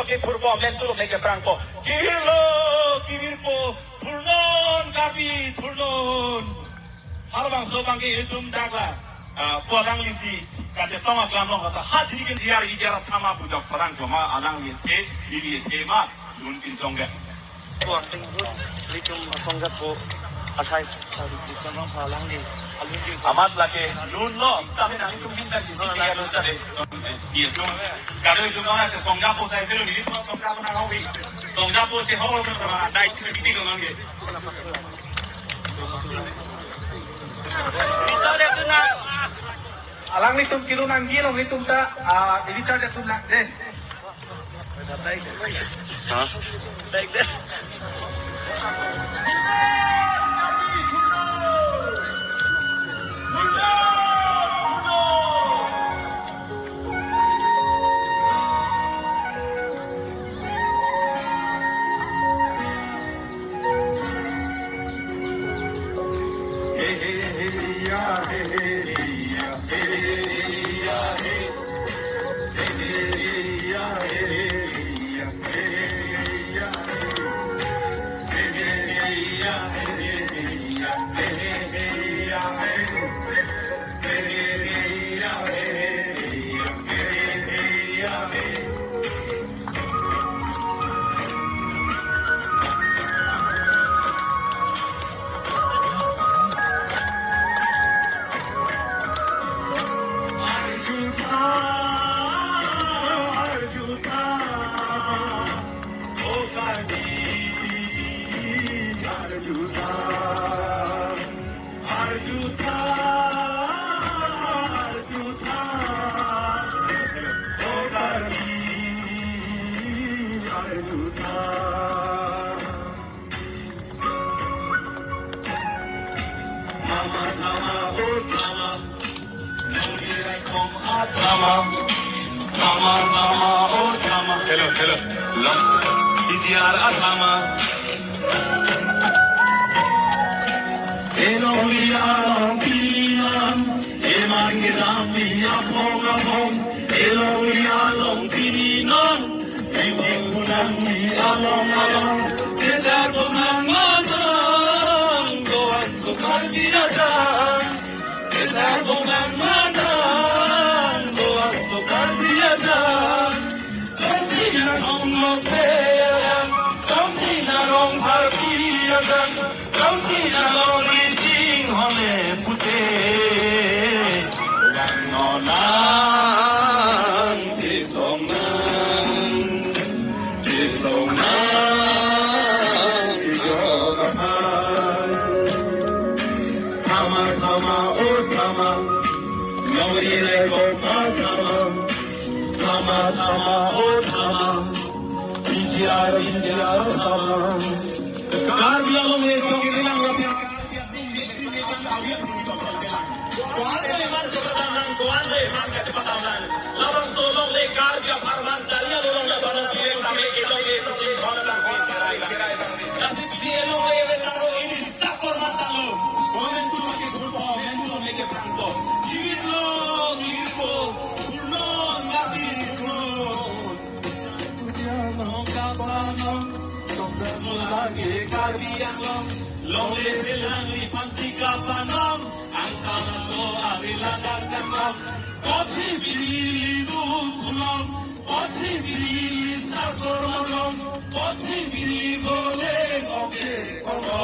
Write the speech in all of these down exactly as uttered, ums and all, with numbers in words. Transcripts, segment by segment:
Kethurpo, Mentu along le keprangpo. Kehirlo, kehirpo, thurnon Karbi, thurnon. Halabangso abangke itum dak la, ah, pu alanglisi kachesong aklam along kata ha jini ke G R, G R athama pu ajok parang joma alangli athe, ili athe ma, dun pinchong ke. Pu atheng pu, ilitum asongjapo, athai, athai, ilitum alangli, alangli. Amat lake, dun lo, tapi nang itum hinta kisi tiga dosa deh. Iya, itum. Kalau itum nang aja songjapo saya selalu, ilitum songjapo nang awi. Songjapo cehol, nang sama, dai cina titik nang ke. Alanglitum kilo nangji, alanglitum ta, ah, ini saja tunak deh. Hah? Hello, hello. Lam, P G R athama. Elongri along pini non, eman kedam pini apong apong. Elongri along pini non, pini kunang ni along along. Kecharbo nang manang, doan so Karbi ajang. Kecharbo nang manang, doan so Karbi ajang. Jongsi nang ong lokpe ajang, jongsi nang ong Karbi ajang, jongsi nang ong rijing hone pute. Nang nonang chisong nang, chisong nang, yo kapai. Thama, thama, o thama, nongri le ko pa thama. Thama, thama, o thama, P G R, P G R, thama. Karbi Anglong le tong ilang lapen. Koan le man cepatan lang, koan le man cepatan lang. Labangso along le Karbi apharman chari along le bano pileng kami, ilong le kucing koan lang. Lasi si along le taro ini sakor mata lo. Komentu ke grupo, mentu ke prangko. Girlo, girlo, kurno, ngati, kurno. Karbi Anglong, longle pelangli pansi kapanong, angkang so ari ladak kanom, kosi bili du kulong, kosi bili sakor malong, kosi bili boleh oke kono.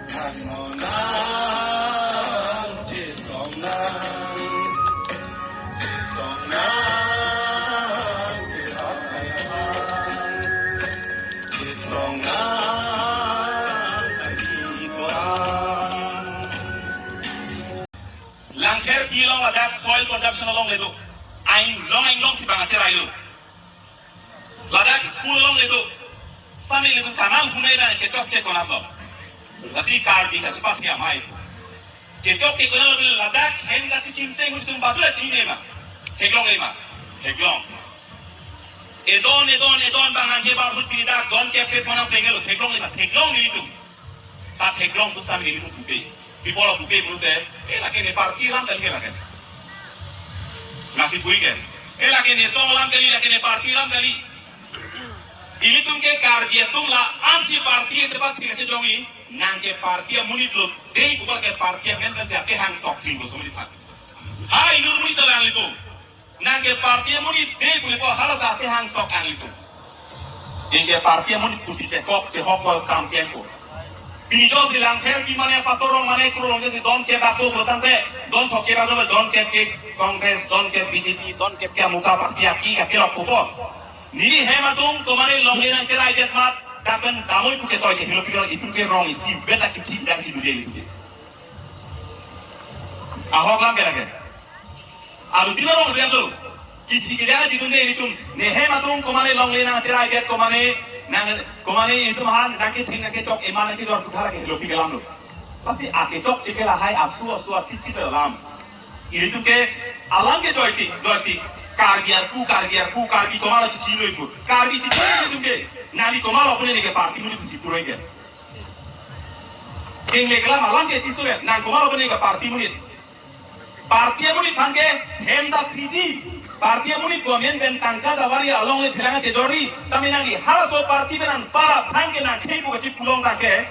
Nang nonang chisong nang, chisong nang, chisong nang, chisong nang. Langkherpi along ladak soil consumption along le do. Ain long, ain long si bang acherai lo. Ladak school along le do. Sami le do kanal hunai na kechokche konat lo. Lasi Karbi kachepasi amei. Kechokche konat lo ladak hem kachikim cheng itum badu la chine ma. Theklong le ma. Theklong. Edon, edon, edon bang angke ba hut pini dak don kepre pona pengelo. Theklong le ma. Theklong nelitum. Ta theklong pu sami nelitum pupe. People of pupe pulote, eh, lake ne party lam kali ke lake. Nasi pui ke. Ke lake ne song alam kali, lake ne party alam kali. Ilitum ke Karbi atum la ansi party chepat thik chejongji, nang ke party amonit lo dei pu ke party amen kasi ake hang tok thik lo somoni phan. Ha inut monit ta lang lipo. Nang ke party amonit dei pu lipo hala ta ake hang tok ang lipo. Nang ke party amonit pusi chekok chehok ko kam kempo. Pini jo si Langpher pi mane Pator Rong mane Kro Rong si don ke bak do lo tangte, don thok ke bak do, don ke ke Congress, don ke B J P, don ke ke amuka party aki aki lok pupo. Neli hem atum komane longle nangcherai det mat, dapen damoi pu ke toi ke helo piro itum ke rong isi bet aki chin dang si dule itum ke. Ahok lam ke lake. Alu tina rong rian lo. Kithi ke dia jidun de itum. Ne hem atum komane longle nangcherai det komane nang komane itum han nang ketheng nang kechok eman nang kejor puthara ke helo pi ke lam lo. Pasi ake chokche ke lahai asu asu achichi ke lam. Ilitum ke alam ke joiti, joiti. Karbi arpu, Karbi arpu, Karbi komat lo chichi noi pu. Karbi chichi noi ilitum ke. Nangli komat lo pu ne ke party monit si puroi ke. King le kelam alam ke chisulet, nang komat lo pu ne ke party monit. Party amonit phan ke hem ta phiji. Party amonit ko amen pen tangka ta vari alongle phelang chejorji. Tame nangli halaso party pen anpar aphan ke nang khei pu kachi pulong ta ke.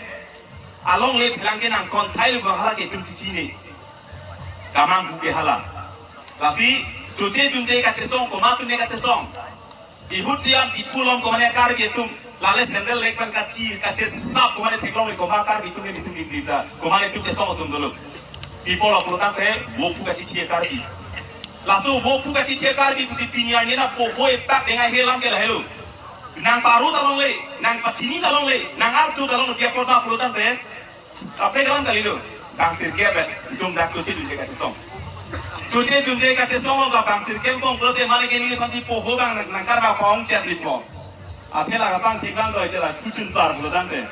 Alongle phelang ke nang konthai lu hala ke tum chichi ne. Kamang bu ke hala. Lasi choche chunche kachesong komat tum ne kachesong. Ihut siam ipulong komane Karbi atum. Lale sandal lek pen kachi kachesap komane theklong le koma Karbi atum ne itum itum ta. Komane tum chesong atum dolo. Ipol apur tangte vo pu kachichi Karbi. Laso vo pu kachichi Karbi pusi pini arni na poho etak dengai helam ke lahelo. Nang paru ta longle, nang pachini ta longle, nang arju ta longle, dia porda puru tangte. Ape kelang kali lo. Bang sirkep eh, itum dak choche chunche kachesong. Choche chunche kachesong lo bang sirkep bong pulote mane ke neli phansi poho bang nang karbak ongchet lipo. Ape la bang thik bang doi chela chuchun par pulo tangte.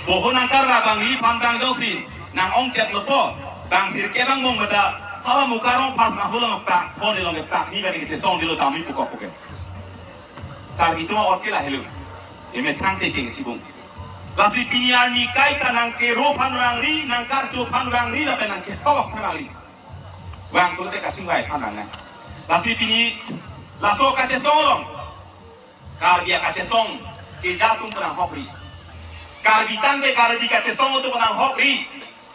Poho nang karbak bang neli phan bang jongsi nang ongchet lopo. Bang sirkep bang bong beda. Hala muka rong pas na hulang pak phone long pak ni bani kachesong dilo tami pukok puke. Karbi atum ot ke lahelo. Emethang se keng chibung. Lasi pini arni kaita nang kero phan rangri, nang karcho phan rangri, lapen nang kethok phan rangri. Bang pulote kachingvai phan rangnang. Lasi pini laso kachesong along. Karbi akachesong keja atum penang hokri. Karbi tangte Karbi kachesong atum penang hokri.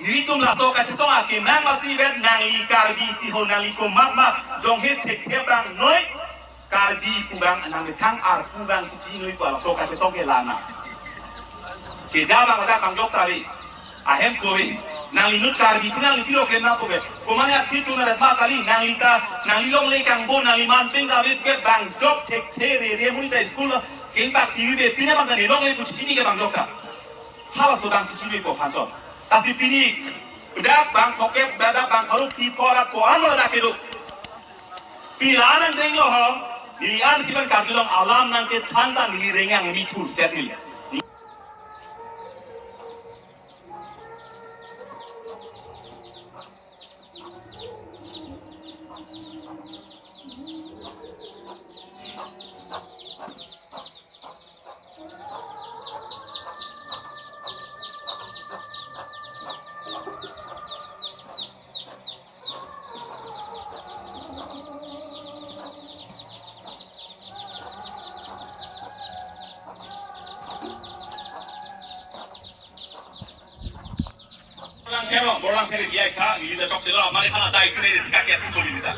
Nelitum laso kachesong akemang masi vet nangli Karbi tiho nangli komat ma jonghe thekthe bang noi. Karbi pu bang nang methang arpu bang chichi noi pu laso kachesong ke lana. Keja bang ada kangjok tari. Ahem koi. Nangli inut Karbi pu nangli pilo ke na ko be. Komane arti tu na retma kali nangli ta nangli longle kangbo nangli manpeng David ke bang jok thekthe re re muni ta school ke bak T V be pina bang ne longle pu chichi ke bang jok ta. Halaso bang chichi be ko phanchot. Lasi pini bedak bang pocket bedak bang kalau pi pora ko ano dak kedo. Pira nang denglo ho, neli an siban karjulong alam nang kethan ta neli rengang neli thurset neli. Lang kero, borlang kere dia kha, ini dah chok chelo, mari khana dai kere sika kya tu boli ta.